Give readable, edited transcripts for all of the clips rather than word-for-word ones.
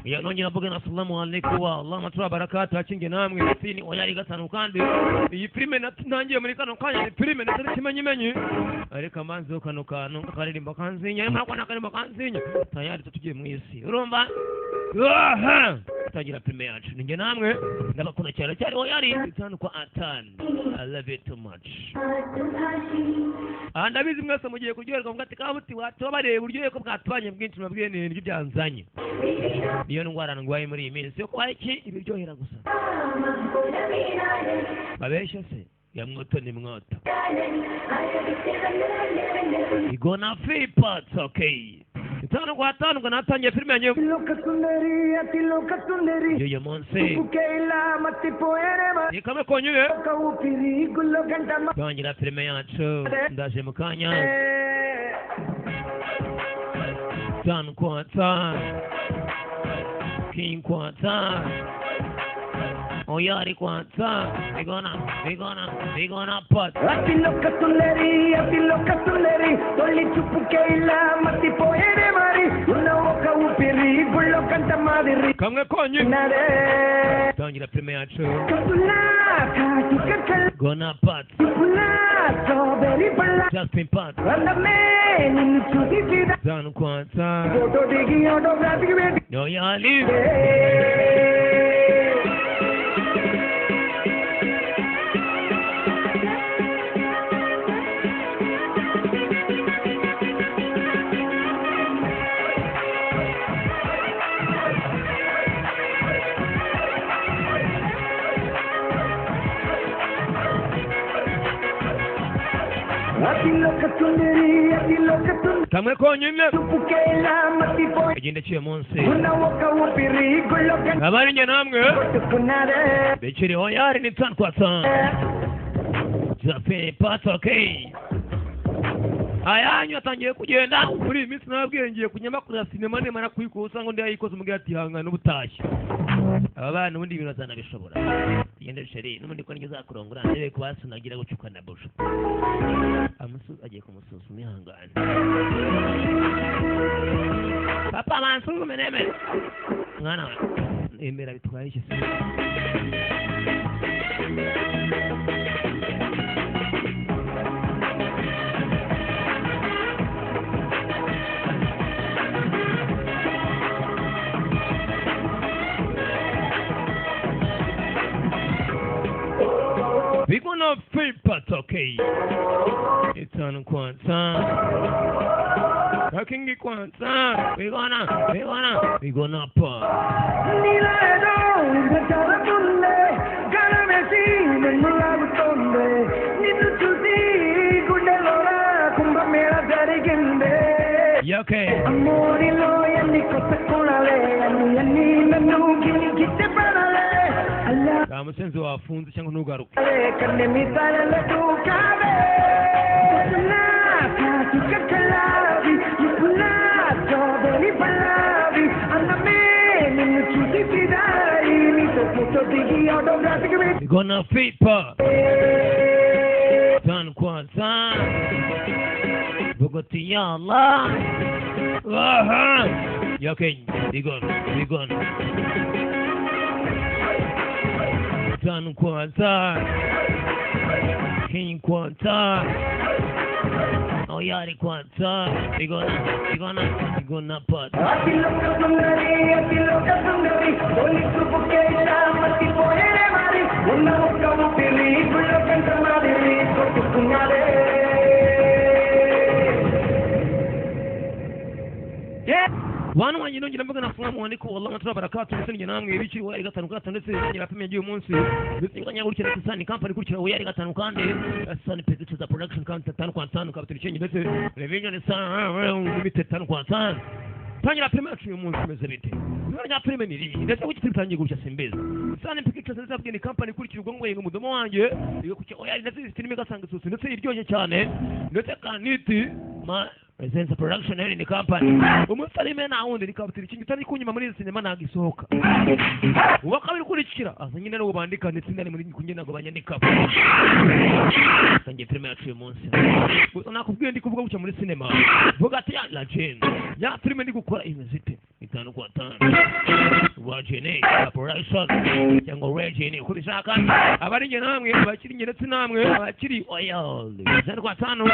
Ya nongera mvuga na assalamu alaikum wa rahmatullahi wa barakatuh akinge namwe sini oyari gatanu kandi iyi filime natangiye muri kano kanya ni filime natari kimenyimenyi ariko amanzi kano kantu karirimba kanzinya ntabwo nakarimba kanzinya tayari tugiye mu isi urumva tagira filime yacu ninjye namwe ndabakunda cyane cyane oyari itanu kwa atanu. I love it too much. Ndabizi mwese mugiye kuryoherwa mugati kabuti watobareye buryohe ko bwatubanye bwinshi mabwiye ni ibyo byanzanye niyo ndwara ndwaye muri iyi minsi yo kuba iki ibiryohera gusa babeshya se ya mwoto ni mwoto igona free parts okay. Itanu kwa tano kwa natangiye filime yanjye y'uyu munsi ni kamwe konyine tangira filime yacu ndaje mu kanya tanu kwa tano king kwa tano oyari kwa tano we gonna put Atiloka sundari tolli chupuke illa matti poyere mari unna oka upiri gullo kanta madiri kamwe konyine tangira filime yacu gonna put Justin Pat tanu kwa tano oyari kamwe konyine igenda cyuye munsi abari njye namwe bikiri oyari ni tanu kwa tano Justin Pat okay. Ayanyu atangiye kugenda muri iyi minsi nababwiye ngiye kunyamakuru ya sinema nemara kuyikosa ngo ndayikoze umubwira ati hangana ubutashye aba bana ubundi ibintu bazanabishobora tugende sheri n'ubundi ko nigeze akurongora ndebe kubasunagira gucuka na busho agiye kumusuzuma ihangane papa bansuzume nemere mwana we emera bitwaye iki se We gonna free but okay. It's on Kwanzaa. King Kwanzaa. We gonna pop. Yeah, okay. Musenzi wafunze cyangwa ntugaruke gonna fipa tan kwanza Bugatti ya Allah aha okay we gonna tanu kwanza king kwanza oyari kwanza we gonna put Atiloka sundari toli chupuke illa matti poyere mari unna okka upiri gullo kanta madiri kottukunnade. Bantu wanjye nongera mvuga na assalamu alaikum wallahi wa barakatuh ndetse njye namwe ibiki wa gatanu gatanu ndetse ngira filime y'uyu munsi ndetse nganya gurikira Sani company kurikira oyari gatanu kandi Sani Pictures production company tanu kwa tanu capital change ndetse revision Sani limited tanu kwa tanu tangira filime yacu uyu munsi imeze bite ngira filime niri ndetse kuki tutangiye gutya simbeza Sani Pictures ndetse abwiye ni company kurikira ubwo ngo umudomo wanjye kuki oyari ndetse filime gasanga isusu ndetse iryoshye cyane ndetse kaniti ma Resense production ni company umufalime na wundi ni kapitiri kingi tari kunyuma muri sinema nagisohoka uwakabiri kurikira asa nyine no bandika ndetse ndani muri kunyina ngo banyandika sangiye filime yacu uyu munsi gusa nakubwiye ndi kuvuga guca muri sinema vuga ati ya legend ya filime ndi gukora imeze ite Itanu kwa tano Rajene Operation cyangwa Rajene uko bishaka abari nge namwe abakiri nge ndetse namwe abakiri oil itanu kwa tano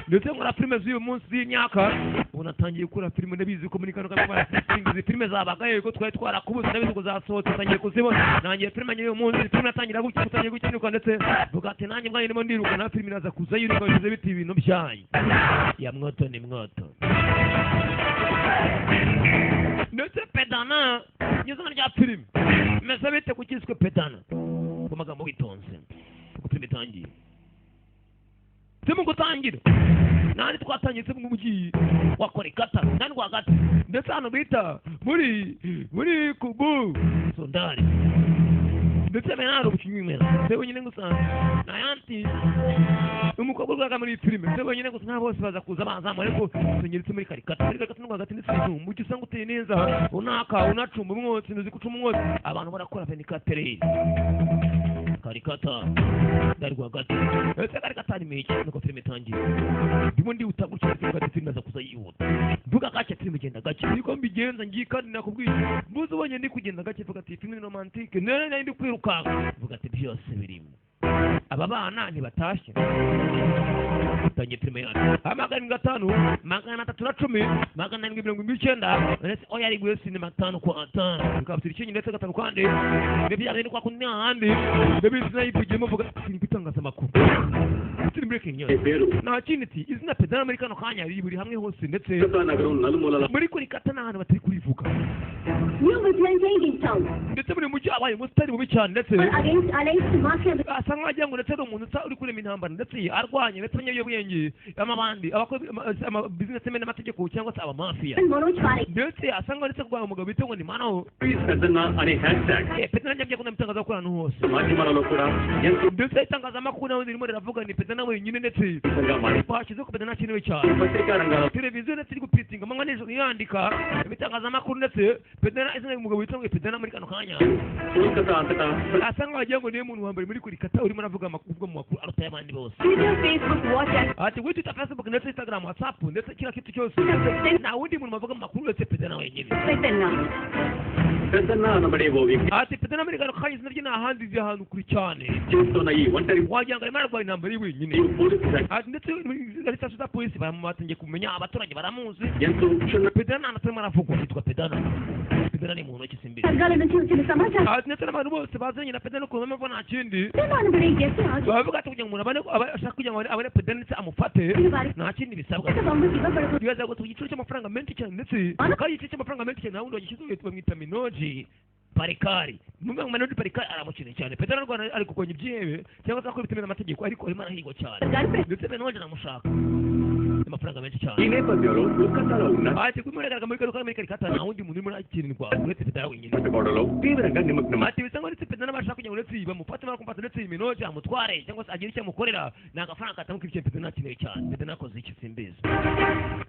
ndetse nkora filime z'uyu munsi y'imyaka ubu natangiye gukora filime ndabizi ko muri kano kanya izi filime zabagaye ko twari twarakubuze ndabizi ko zasohotse tangiye kuzibona nangiye filime nyiri uyu munsi filime natangira gutya utangiye gukinuka ndetse vuga ati nanjye mbwa ndimo ndiruka na filime iraza kuza yiruka bivuze biti ibintu byanyu ya mwoto ni mwoto ndetse pedana nyizana rya filime meze bite kukiswe pedana ku magambo witonze kuko filime itangiye turimo gutangira nani twatangiye se mu mujyi wa Kolkata nani rwagati ndetse hano bita muri Kubu Sondari ndetse menaro bukinyimera se wenyine gusa na yanti umukobwa urwaga muri filime se wenyine gusa nta bose baza kuza bazamu ariko tunyiritse muri Karikata muri Karikata no rwagati ndetse umujyi usanga uteye neza unaka unacumba umwotsi ntuzi gucuma umwotsi abantu barakora venikatere Karikata ndari rwagati ese Karikata ni miki nuko filime itangiye ndimo ndihuta gutya rwagati filime aza kuza yihuta mvuga gake filime igenda gake niko mbigenza ngiye kandi nakubwiye mbuze ubonye ndi kugenda gake mvuga ati filime ni romantique nene ndi kwirukanka mvuga ati byose birimo aba bana ntibatashye tangiye filime yacu amagana gatanu 310 799 ndetse oya ari guye sinema 5 kwa 5 bikaba ikinyi ndetse gatanu kandi ndebya ndi kwa kundi ahandi ndabizi nayivugiyemo mvuga ati bitangaza amakuru turi breaking news nta kindi ati izina pedana muri kano kanya riri buri hamwe hose ndetse muri Kolkata n'ahantu batari kurivuga ndetse muri mujyi abaye umusitari mubi cyane ndetse asa nkaho agira ngo ndetse ari umuntu uri kurema intambara ndetse arwanye ndetse abanyabiyobyabwenge amabandi ama businessmen n'amategeko cyangwa se abamafiya ndetse asa nkaho ndetse kurwanya umugabo bita ngo ni Mano Pedana njya kubona ibitangazamakuru ahantu hose ndetse itangazamakuru nawe ririmo riravuga ni Pedana wenyine ndetse bashyizeho ko Pedana akenewe cyane televiziyo ndetse iri gupitinga amanywa nijoro yandika ibitangazamakuru ndetse Pedana izina umugabo witwa ngo Pedana muri kano kanya asa nkaho agira ngo niwe muntu wa mbere muri Kolkata urimo aravuga amakuru mu makuru aruta y'abandi bose ati kuri Twitter, Facebook ndetse Instagram, WhatsApp ndetse kila kitu cyose nta wundi muntu bavuga amakuru uretse Pedana wenyine ati Pedana muri kano kanya izina rye nta handi riri ahantu kure cyane wagira ngo arimo ararwanya intambara ye wenyine ati ndetse muri sitasiyo za polisi batangiye kumenya abaturage baramuzi Pedana nta hantu arimo aravugwa yitwa Pedana Pedana ni muntu ki simbi ati ndetse n'abantu bose bazanye na Pedana ukuntu bamva nta kindi bavuga ati kugira ngo umuntu abone ashaka kugira ngo abone Pedana ndetse amufate nta kindi bisabwa bibaza ngo igiciro cy'amafaranga menshi cyane ndetse kandi igiciro cy'amafaranga menshi cyane nta wundi wagishyizeho bamwita Minoji Parikari mumwe Minoji Parikari aramukeneye cyane Pedana Rwanda ari kurwanya ibyihebe cyangwa se akora ibitemewe n'amategeko ariko arimo arahigwa cyane ndetse Minoji aramushaka amafaranga menshi cyane ati kuri muri muri muri Kolkata nta wundi muntu urimo arakinirwa uretse Pedana wenyine ati bisa nkaho ndetse Pedana bashaka kugira ngo ndetse bamufate barakumfata ndetse Minoji amutware cyangwa se agire icyo amukorera ni agafaranga katamuka ibyo Pedana akeneye cyane Pedana akoze iki simbizi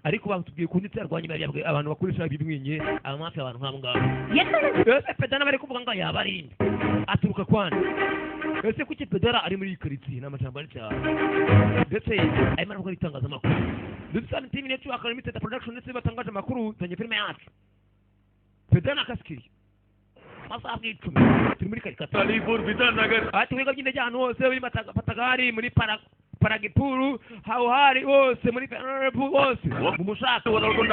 ariko batubwiye ko ndetse arwanya abantu bakoresha ibimwinye abamafi abantu nk'abo ngabo ese Pedana bari kuvuga ngo yaba ari inde aturuka kwande ese kuki Pedana ari muri iyi karitsiye n'amajambo ari cyane ndetse arimo aravuga itangazamakuru ndetse Sun TV Network Limited Production ndetse batangaje amakuru tanye filime yacu Pedana kasikiri amasaha icumi turi muri Kolkata ati wiga by'indege ahantu hose muri Patagari muri Paragipuru hauhari hose muri hose mumushaka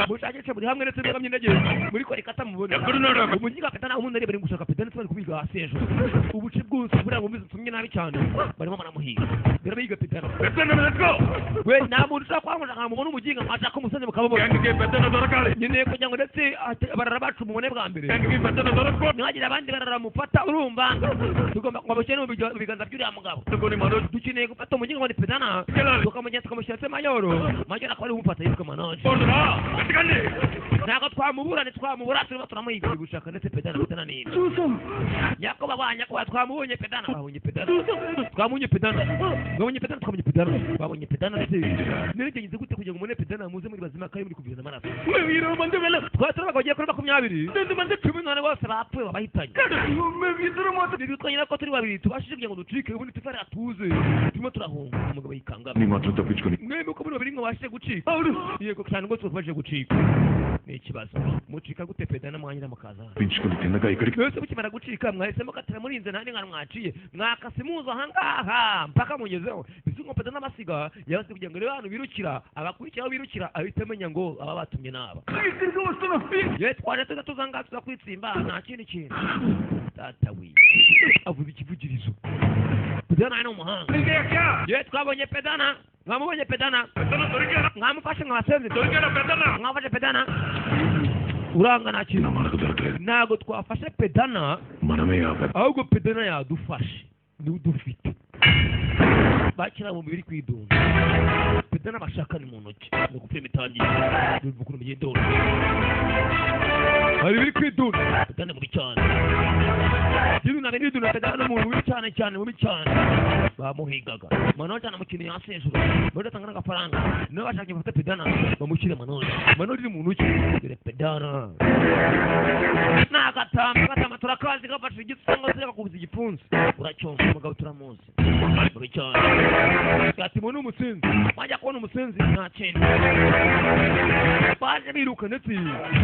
mushakishe buri hamwe ndetse biga by'indege muri Kolkata mubone umujyi wa Pedana umuntu ari bari gushaka Pedana ndetse bari kubiga hasi hejuru ubuce bwose buriya bumeze tumwe nabi cyane barimo baramuhiga birabiga Pedana we nta muntu ushaka kwamura nka mubona umuginga mwashaka umusozi mukababona nkeneye kugira ngo ndetse barara bacu mubone bwa mbere ntihagire abandi bararamufata urumva tugomba ngo abashyire mu biganza by'uriya mugabo dukeneye gufata umuginga ngo ni Pedana tukamujyana tukamushyira se Mayoro Mayoro akaba ari umufata yitwa Manoje ntabwo twamubura ntitwamubura turimo turamuhiga gushaka ndetse Pedana Pedana ni nyakubahwa nyakubahwa twamubonye Pedana twabonye Pedana twamubonye Pedana twabonye Pedana twabonye Pedana twabonye Pedana ndetse nirigeze gute kugira ngo mubone Pedana muze muri bazima kandi muri kuvirana amaraso twari bagiye kuri 20 18 bose bapfuye babahitanye twanyina ko turi babiri tubashije kugira ngo ducike ubundi tufare atuze turimo turahunga umugabo yikanga mwemwe ko muri babiri mwabashije gucika yego cyane ngo tubashije gucika Ni ikibazo mucika gute Pedana mwanyira mukaza పెంచుకుని తిన్నగా ఇక్కడికి mwese mukimara gucika mwahisemo katira murinze nta n'ingano mwaciye mwakase muza ahangaha mpaka mugezeho. Bivuze ngo Pedana basiga yabasize kugira ngo rero abantu birukira abakurikiraho birukira ahita amenya ngo aba batumye n'aba. ఇక్కడికి వస్తున్నాం Ye twaje tuza tuzanga tuza kwitsimba nta kindi kintu. Data we avuze ikivugirizo. Pedana ni umuhanga. Ye twabonye Pedana, mwamubonye Pedana, mwamufashe mwasenze, mwafashe Pedana uranga nta kintu. మనకు దొరకలేదు. Ntabwo twafashe Pedana, మనమే ఆ పెద్ద ahubwo Pedana yadufashe niwe udufite. Bakira mu mubiri kwidunda Pedana bashaka ni mu ntoki ni ugupfa imitangiye ukuntu bigenda hari biri kwidunda Pedana mubi cyane ibintu ntabwo bidunda. Pedana ni umuntu mubi cyane cyane mubi cyane bamuhigaga Manoj anamukiniye hasi hejuru. Manoj atanga n'agafaranga niba bashaka bafate Pedana bamushyire Manoj. Manoj ni muntu ki? Dore Pedana ni agatama agatama turakazi gafashe igitsi cyangwa se gakubise igipfunsi uracyumva umugabo turamuzi mubi cyane. Ati ni umusinzi wajya kubona umusinzi nta kindi baje biruka ndetse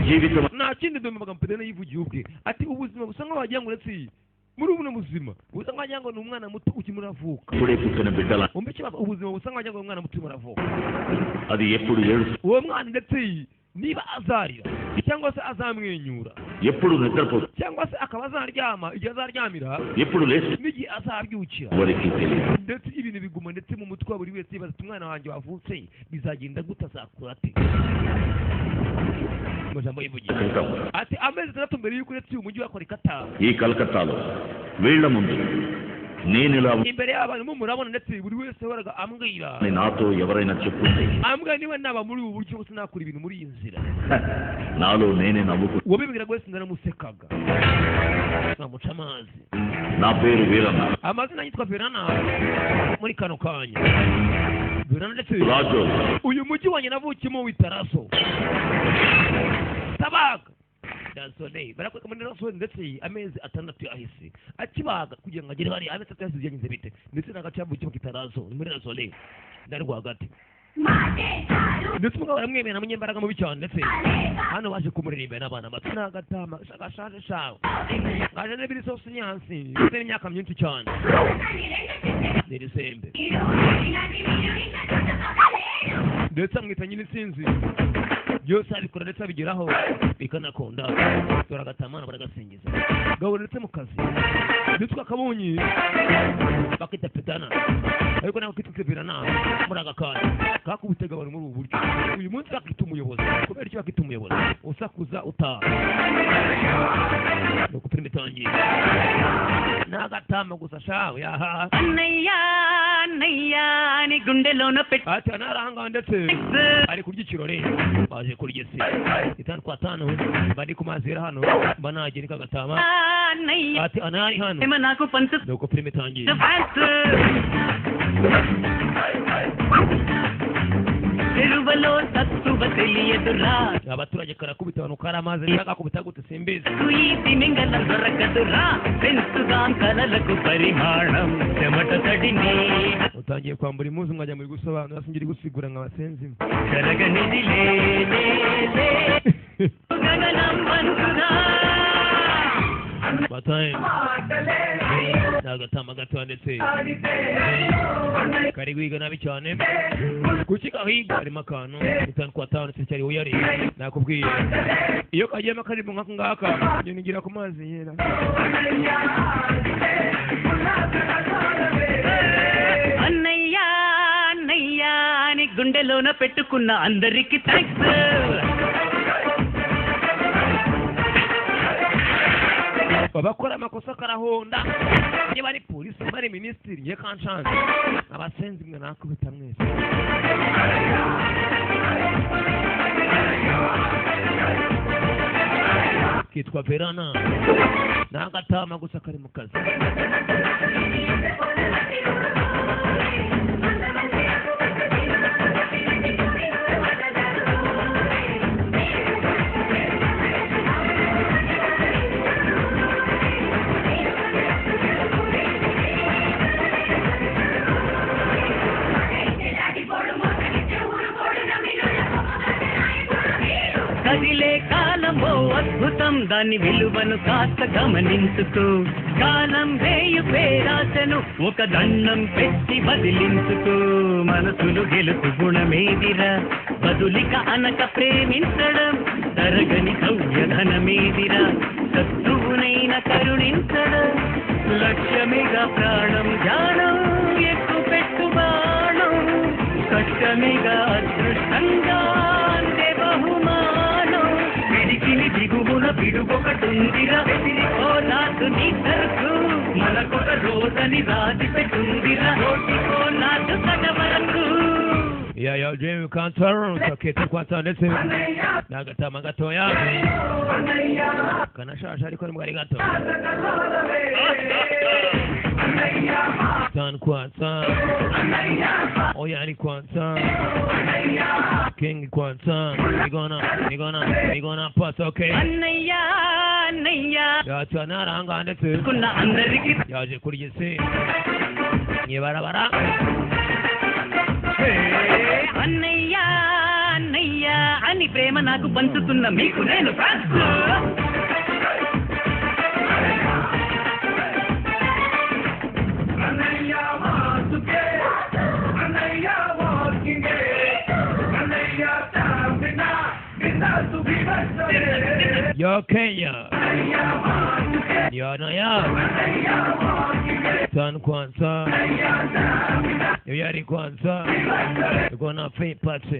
జీవితం nta kindi. Dore amagambo Pedana yivugiye ubwe ati ubuzima busa nkaho wagira ngo ndetse muri buno buzima busa nkaho wagira ngo ni umwana muto ukimura uravuka. ఇప్పుడే పుట్టిన బిడ్డల Wumva ikibazo ubuzima busa nkaho wagira ngo ni umwana muto urimo uravuka. అది ఎప్పుడు ఏడుస్తూ Uwo mwana ndetse niba azarira cyangwa se azamwenyura ఎప్పుడు నిద్రపోతూ cyangwa se akaba azaryama igihe azaryamira ఎప్పుడు లేస్తూ n'igihe azabyukira ఎవరికీ తెలియదు. ndetse ibintu biguma ndetse mu mutwe wa buri wese yibaza ati umwana wanjye wavutse bizagenda gute azakura ate. Amajambo yivugiye క్రితం ati amezi 6 mbere y'uko uretse uyu mujyi wa Kolkata ఈ కలకత్తాలో వీళ్ల ముందు నేను ఇలా imbere y'abantu murabona ndetse buri wese yahoraga ambwira అని నాతో ఎవరైనా చెప్పుంటే ambwira niba naba muri ubu buryo bose nakora ibintu muri iyi nzira నాలో నేనే నవ్వుకు uwabibwiraga wese naramusekaga nkamuca amazi. నా పేరు Veeranna. Amazina yitwa Verana muri kano kanya Verana ndetse రాజు uyu mujyi wanjye navukiyemo wita Raso Tabaga Dasone barakwereka muri Raso ndetse amezi 6 yahise akibaga kugira ngo agere hariya amezi 6 yahise byagenze bite ndetse n'agace yavukiyemo kita Raso ni muri Rasone ndari rwagati ndetse umugabo aramwemera munyembaraga mubi cyane ndetse hano baje kumuririmbira n'abana bato n'agatama gashaje shawe gaje n'ibiri sosi nyansi ndetse n'imyaka myinshi cyane n'irisembe ndetse amwita nyir'insinzi byose abikora ndetse abigeraho bikanakunda turagatamana baragasingiza gahora ndetse mu kazi ndetse akabonye bakita Pedana ariko ntabwo kitwa Pedana muri aka kanya kakubitega abantu muri ubu buryo uyu munsi bakita umuyobozi kubera icyo bakita umuyobozi usakuza utaha ni uko filime itangiye n'agatama gusa shawe yaha అన్నయ్యా అన్నయ్యా అని గుండెలోన ati anarahanga ndetse ari kurya ikirori baje kurya isi itanu kwa tanu bari ku mazi yera hano banagera kagatama అన్నయ్యా ati anari hano ప్రేమ నాకు పంచు ni uko filime itangiye fans చెరువలో తత్తువ తెలియదురా abaturage karakubita abantu kari amazi kakakubita gute simbizi ఈ తిమింగలం దొరకదురా పెంచుదాం కలలకు పరిమాణం చెమట తడిని utangiye kwambura impuzu mwajya muri gusobanura singira gusigura nka basenzi జరగనిది లేనే లే. గగనం వంచుదా bataye ni agatama gato ndetse kari guhiga nabi cyane kuki gahiga harimo akantu itanu kwa tanu ndetse cyari uyari nakubwiye iyo kagiyemo karimo nk'aka ngaka ngenda ku mazi yera. అన్నయ్యా అన్నయ్యా అని గుండెలోన పెట్టుకున్న అందరికి thanks. Abakora amakosa karahonda niba ari polisi niba ari minisitiri ngiye kanshanze abasenzi mwe nakubita mwese. Kitwa Verana ni agatama gusa kari mu kazi. కదిలే దాని విలువను కాస్త గమనించుతూ కాలం వేయు పేరాశను ఒక దండం పెట్టి బదిలించుతూ మనసును గెలుపు గుణమేదిరా బదులిక అనక ప్రేమించడం తరగని సౌర్యధనమేదిరా శత్రువునైన కరుణించడం లక్ష్యమిగా ప్రాణం ధ్యానం ఎక్కు పెట్టు బాణం కష్టమిగా అదృష్టంగా అందే బహుమానం పిడికిలి దిగువున పిడుగొకటుందిరా ఓ నాటు నీ సరుకు మనకొక రోజని రాసి పెట్టుందిరా రోటికో నాటు కథ వరకు. Ya ya Jamie Kantar kakete kwata ndetse n'agatama gatoya kanashasha ariko ari mugari gato Tan kwata Oya ari kwata King kwata Nigona nigona nigona pass okay అన్నయ్యా అన్నయ్యా Yatanaranga ndetse కున్న అందరికి yaje kuri gise mwibarabara. అన్నయ్యా అన్నయ్యా అని ప్రేమ నాకు పంచుతున్న మీకు నేను thanks. Yo Kenya Yo Naya Tan Kwanza Yo Yari Kwanza You're gonna fake party.